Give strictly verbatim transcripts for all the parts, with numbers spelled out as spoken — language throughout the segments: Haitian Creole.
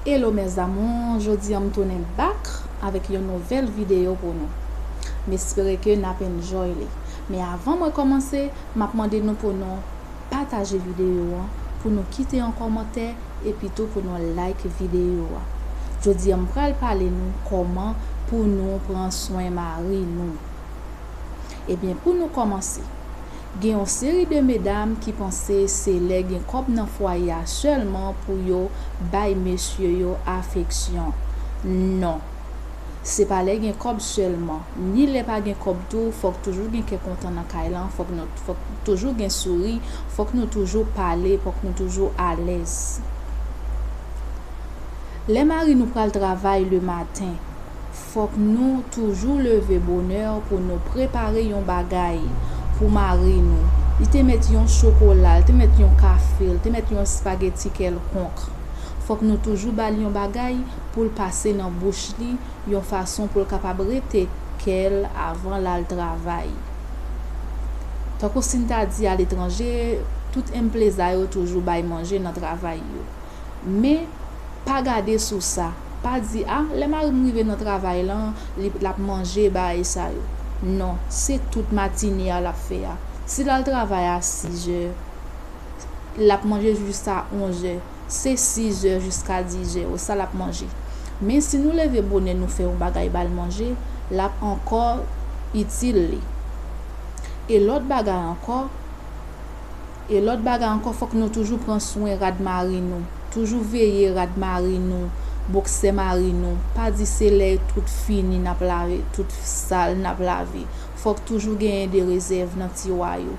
Hello mes amours, jodi a m tounen back avèk yon nouvèl videyo pou nou. M espere ke n ap enjoy li. Men avan mwen kòmanse, m ap mande nou pou nou pataje videyo an, pou nou kite yon kòmantè, epi tou pou nou like videyo a. Jodi a m pral pale nou kòman pou nou pran swen mari nou. Ebyen, pou nou kòmanse, gen yon seri de medam ki panse se lè gen kòb nan fwaye a sèlman pou yo bay mesye yo afeksyon. Non. Se pa lè gen kòb sèlman, ni lè pa gen kòb tou, fòk toujou gen kè kontan nan kay lan, fòk nou, fòk toujou gen souri, fòk nou toujou pale, fòk nou toujou alèz. Lè mari nou pral travay le maten, fòk nou toujou leve bonè pou nou prepare yon bagay pou mari nou. Li te mèt yon chokola, li te mèt yon kafe, li te mèt yon espageti kèlkonk. Fòk nou toujou ba l yon bagay pou l pase nan bouch li yon fason pou l kapab rete kè l avan l al travay. Tankou si n ta di aletranje, tout empleza yo toujou bay manje nan travay yo. Men, pa gade sou sa. Pa di, a, lè mari m rive nan travay lan, li, l ap manje bagay sa yo. Non, se tout matine a l ap fè a. Si l al travay a sizè, l ap manje jis a onzè. Se sizè jiska dizè, sa l ap manje. Men si nou leve bonè, nou fè yon bagay ba l manje, l ap ankò itil li. E lòt bagay ankò, e lòt bagay ankò, fòk nou toujou pran swen rad mari nou. Toujou veye rad mari nou, boksè mari nou. Pa di se lè tout fini n ap lave, tout sal n ap lave. Fòk toujou genyen de rezèv nan tiwa yo.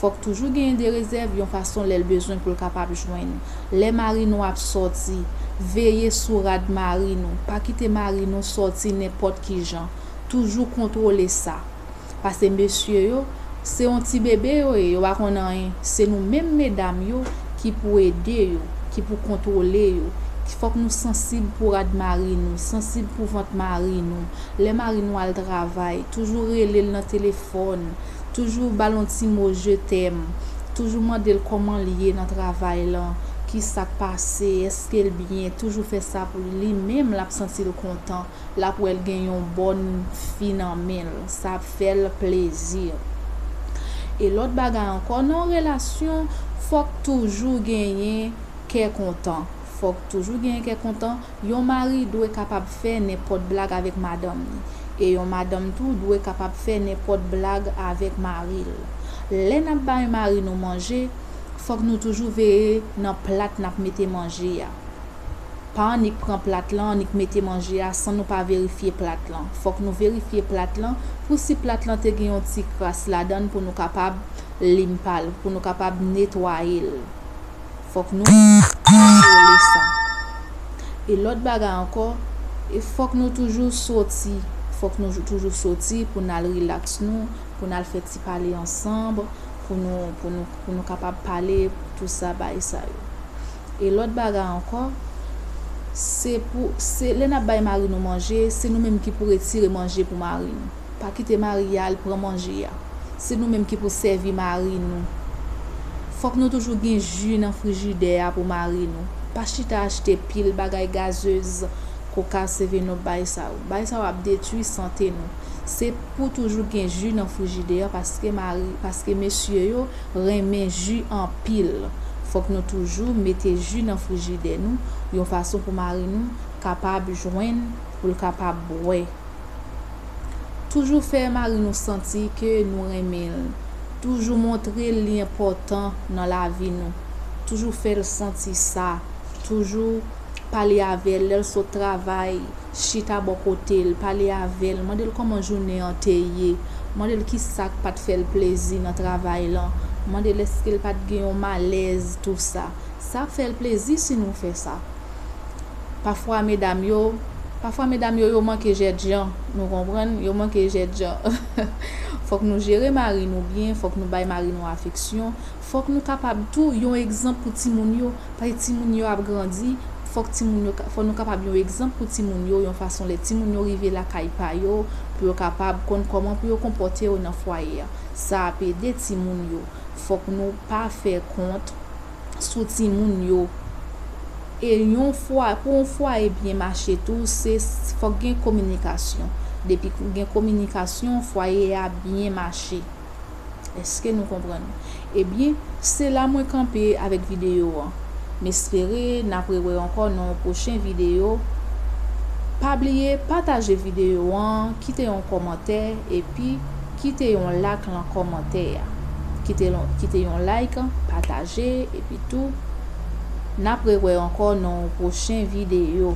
Fòk toujou genyen de rezèv yon fason lè l bezwen pou l kapab jwenn. Lè mari nou ap sòti, veye sou rad mari nou. Pa kite mari nou sòti nenpòt ki jan. Toujou kontwole sa. Paske mesye yo, se yon ti bebe yo ye, yo pa konn anyen. Se nou menm medam yo ki pou ede yo, ki pou kontwole yo. Fòk nou sansib pou rad mari nou, sansib pou vant mari nou. Lè mari nou al travay, toujou rele l nan telefòn, toujou ba l yon ti mo je t'aime, toujou mande l kòman l ye nan travay lan, ki sa k pase, èske l byen, toujou fè sa pou li, li menm l ap santi l kontan. L ap wè l gen yon bòn fi nan men l, sa ap fè l plezi. E lòt bagay ankò, nan yon relasyon, fòk toujou genyen kè kontan. Fòk toujou genyen kè kontan. Yon mari dwe kapab fè nenpòt blag avèk madanm li. E yon madanm tou dwe kapab fè nenpòt blag avèk mari l. Lè n ap bay mari nou manje, fòk nou toujou veye nan plat n ap mete manje a. Pa annik pran plat lan, annik mete manje a san nou pa verifye plat lan. Fòk nou verifye plat lan pou si plat lan te gen yon ti kras ladan l pou nou kapab limpa l, pou nou kapab netwaye l. Fòk nou kontwole sa. E lòt bagay ankò, e fòk nou toujou soti. Fòk nou toujou soti pou n al rilaks nou, pou n al fè ti pale ansanm, pou nou, pou nou, pou nou kapab pale, tou sa, bagay sa yo. E lòt bagay ankò, se pou, se lè n ap bay mari nou manje, se nou menm ki pou retire manje pou mari nou. Pa kite mari a al pran manje a. Se nou menm ki pou sèvi mari nou. Fòk nou toujou gen ji nan frijidè a pou mari nou. Pa chita achte pil bagay gazez, koka, seven up, bagay sa yo. Bagay sa yo ap detwi sante nou. Se pou toujou gen ji nan frijidè a paske mari, paske mesye yo renmen ji anpil. Fòk nou toujou mete ji nan frijidè nou yon fason pou mari nou kapab jwenn, pou l kapab bwè. Toujou fè mari nou santi ke nou renmen l. Toujou montre l li enpòtan nan lavi nou. Toujou fè l santi sa. Toujou pale avè l lè l sot travay, chita bò kote l, pale avè l, mande l kòman jounen an te ye, mande l ki sa k pa t fè l plezi nan travay lan, mande l èske l pa t gen yon malèz, tou sa. Sa ap fè l plezi si nou fè sa. Pafwa medam yo, pafwa medam yo, yo manke jèdjan, nou konprann, yo manke jèdjan. Fòk nou jere mari nou byen, fòk nou bay mari nou afeksyon, fòk nou kapab tou yon egzanp pou timoun yo, paske timoun yo ap grandi, fòk timoun yo, fòk nou kapab yon egzanp pou timoun yo, yon fason lè timoun yo rive lakay pa yo, pou yo kapab konn kòman pou yo konpòte yo nan fwaye a. Sa ap ede timoun yo. Fòk nou pa fè kont sou timoun yo. E yon fwa, pou yon fwaye byen mache tou, se fòk gen kominikasyon. Depi gen kominikasyon, fwaye a byen mache. Èske nou konprann? Ebyen, se la mwen kanpe avèk videyo an. M espere n ap rewè ankò nan yon pwochen videyo. Pa bliye pataje videyo an, kite yon kòmantè, epi kite yon like lan kòmantè a. Kite, kite yon like, pataje, epi tou, n ap rewè ankò nan yon pwochen videyo.